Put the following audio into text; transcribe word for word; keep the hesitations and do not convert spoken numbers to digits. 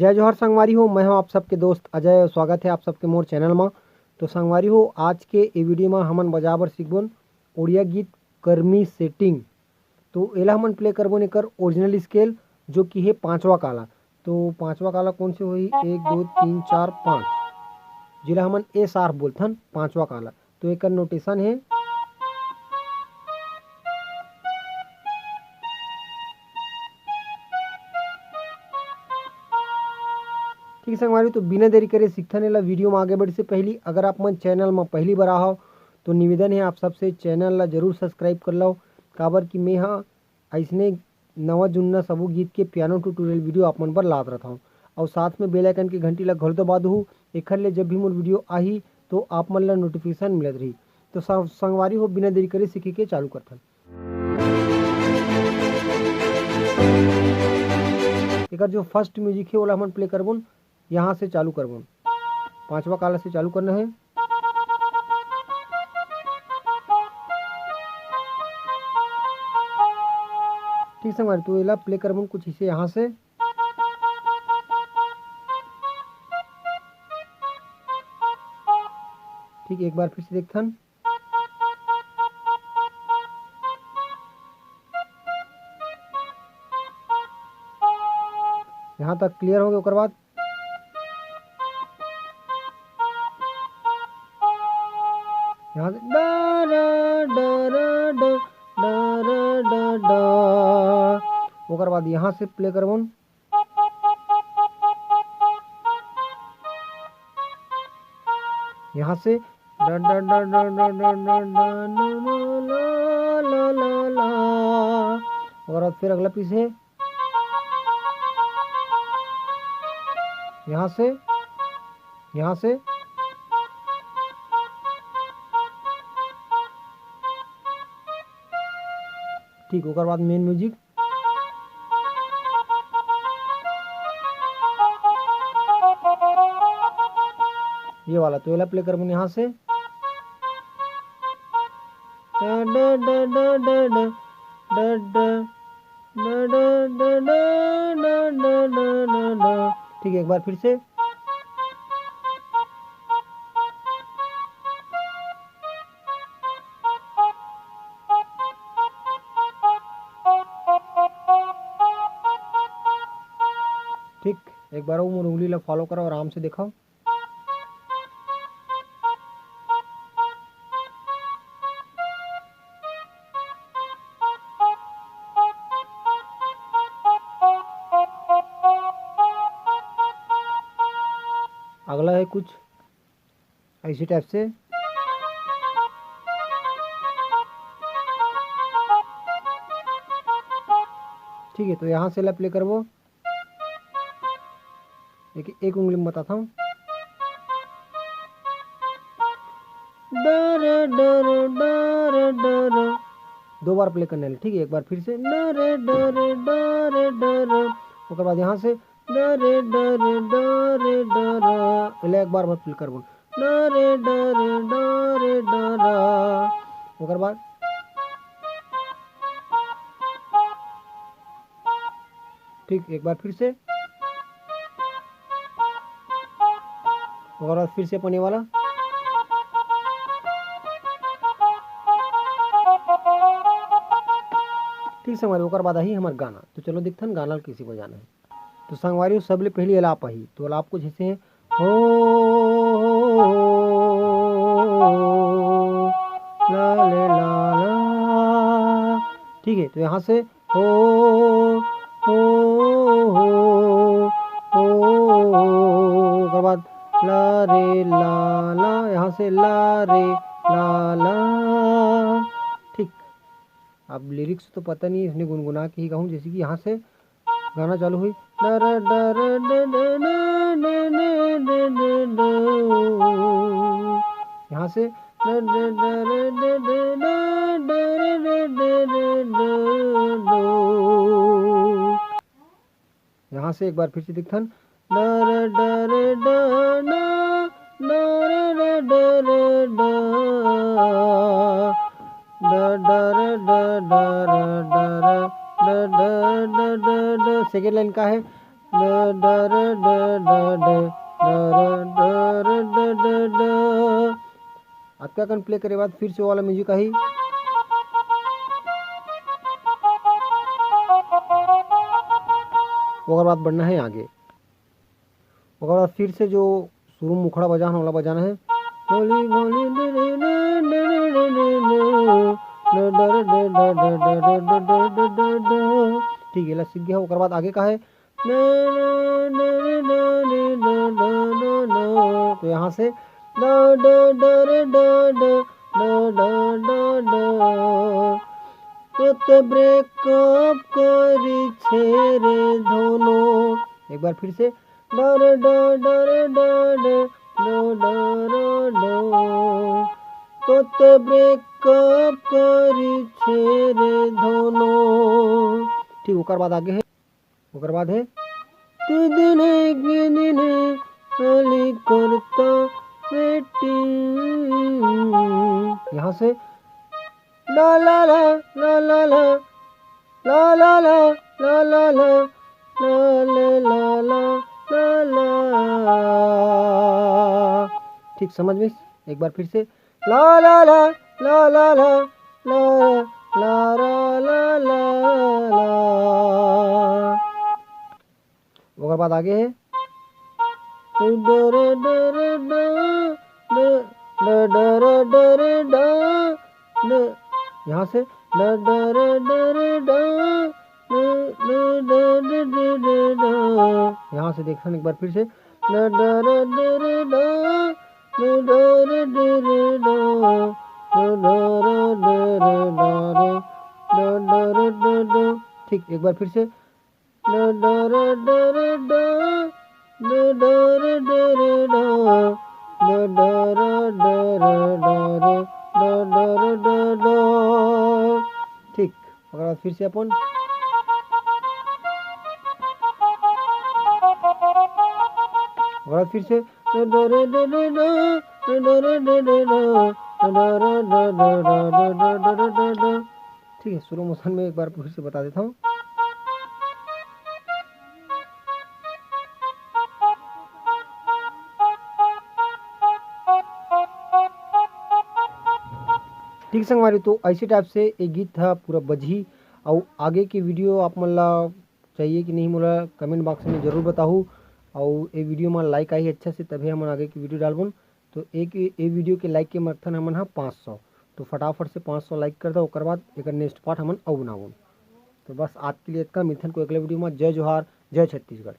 जय जोहार संगवारी हो, मैं हूं आप सबके दोस्त अजय और स्वागत है आप सबके मोर चैनल मा। तो संगवारी हो, आज के ए वीडियो मा हमन बजाए बर सीखबोन उड़िया गीत करमी सेटिंग। तो एला हमन प्ले करबोन एकर ओरिजिनल स्केल, जो कि हे पांचवा काला। तो पांचवा काला कौन से होही? एक, दो, तीन, चार, पांच, जेला हमन ए शार्प बोलथन, पांचवा काला। तो एकर नोटेशन हे। ठीक संगवारी, तो बिना देरी करे सीखथन एला। वीडियो में आगे बढ़े से पहली अगर आप मन चैनल में पहली बार आहव, तो निवेदन है आप सबसे, चैनल ला जरूर सब्सक्राइब कर लो, काबर कि मैं हा अइसने नवा जुन्ना सबो गीत के पियानो ट्यूटोरियल वीडियो आप मन बर लात रहत हूँ। और साथ में बेल आइकन के घंटी ला घलो दबा दहू, एखर ले जब भी मोर वीडियो आही, तो आप मन ला नोटिफिकेशन मिलत रही। तो स-, संगवारी हो, बिना देरी करे सीखे के चालू करथन। एकर जो फर्स्ट म्यूजिक है, ओला हमन प्ले करबोन, यहाँ से चालू करबोन। पांचवा काला से चालू करना है। ठीक संगवारी, तो एला प्ले करबोन कुछ इसे यहाँ से। ठीक, एक बार फिर से देखथन। यहाँ तक क्लियर हो गया, ओकर बाद यहाँ से डा रा डा रा डा, डा रा डा डा, ओकर बाद यहाँ से प्ले करबोन। यहाँ से डा, डा, डा, ला, ला, ला, ला। ओकर बाद फिर अगला पीस है, यहाँ से, यहाँ से, ठीक, ओकर बाद मेन म्यूजिक, ये वाला। तो एला प्ले करबोन यहाँ से। डा, डा, डा, डा, डा, डा, डा, डा, डा, डा, डा, डा, डा, डा, डा, डा, डा। ठीक है, एक बार फिर से। ठीक, एक बार वो मोर उंगली ला फॉलो करो, आराम से देखो। अगला है कुछ ऐसी टाइप से। ठीक है, तो यहाँ से ला प्ले करबो। एक, एक उंगली में बताता हूँ। डर, डर, डर, डर। दो बार प्ले करने वाले, ठीक है। एक बार फिर से, डर, डर, डर, डर। ओकर बाद यहाँ से, डर, डर, डर, डर। एला एक बार मैं प्ले करबो, डर, डर, डर, डर। ओकर बाद ठीक, एक बार फिर से, ओकर बाद फिर से अपन ये वाला। ठीक संगवारी, ओकर बाद आही हमर गाना। तो चलो देखथन गाना ल कइसे बजाना है। तो संगवारी हो, सबले पहली अलाप आही। तो अलाप कुछ ऐसे है, हो, ला ले ला ला। ठीक है, तो यहाँ से हो, हो, हो, हो, ओकर बाद ला रे ला ला, यहाँ से ला रे ला ला। ठीक, अब लिरिक्स तो पता नहीं, इसने गुनगुना के ही गाऊँ, जैसे कि यहाँ से गाना चालू हुई, डर, डर, डर, डर, डर, डर, डर, डर, डर। यहाँ से डर, डर, डर, डर, डर, डर, डर, डर, डर, डर, डर। यहाँ से एक बार फिर से दिखथन, डर, डर, डर, डर, डर, डर, डर, डर। डर, डर, डर, डर, डर, डर, डर, डर, डर, डर। सेकेंड लाइन का है, डर, डर, डर, अतका कन प्ले करे बाद फिर से वो वाला म्यूजिक आही। ओकर बाद बढ़ना है आगे। ओकर बाद फिर से जो शुरू मुखड़ा बजान ओला बजाना है। भोली भोली ठीक है, एला सीख गया। ओकर बाद आगे का है। तो यहाँ से तो ब्रेकअप करी छे रे धोनो। एक बार फिर से। डर डर डर डर डर डर डर। तो ब्रेकअप करी छे रे धोनो। ठीक, ओकर बाद आगे है, ओकर बाद है। तू दिन है, के दिन है, खाली करता वेटिंग। यहाँ से ला ला ला ला ला ला ला ला ला ला ला ला ला ला ला ला ला। ठीक समझ में? एक बार फिर से। ला ला ला ला ला ला ला ला ला ला ला। ओकर बाद आगे है। डर डर डर डर डर डर डर। यहाँ से। डर डर डर डर। यहाँ से देखना एक बार फिर से। ठीक, एक बार फिर से। ठीक, ओकर बाद फिर से अपन, ओकर बाद फिर से। ठीक है, स्लो मोशन में एक बार फिर से बता देता हूँ। ठीक संगवारी, तो ऐसे टाइप से एक गीत था पूरा बजही। और आगे की वीडियो आप मन ला चाहिए कि नहीं, मोला कमेंट बॉक्स में जरूर बताहू। और ये वीडियो में लाइक आही अच्छा से, तभी हमन आगे की वीडियो डालबन। तो एक ये वीडियो के लाइक के मकथन हमन हा पाँच सौ। तो फटाफट से पाँच सौ लाइक कर दो, ओकर बाद एक नेक्स्ट पार्ट हमन अउ बनाबन। तो बस आज के लिए इतना, मिलथन को अगले वीडियो में। जय जोहार, जय छत्तीसगढ़।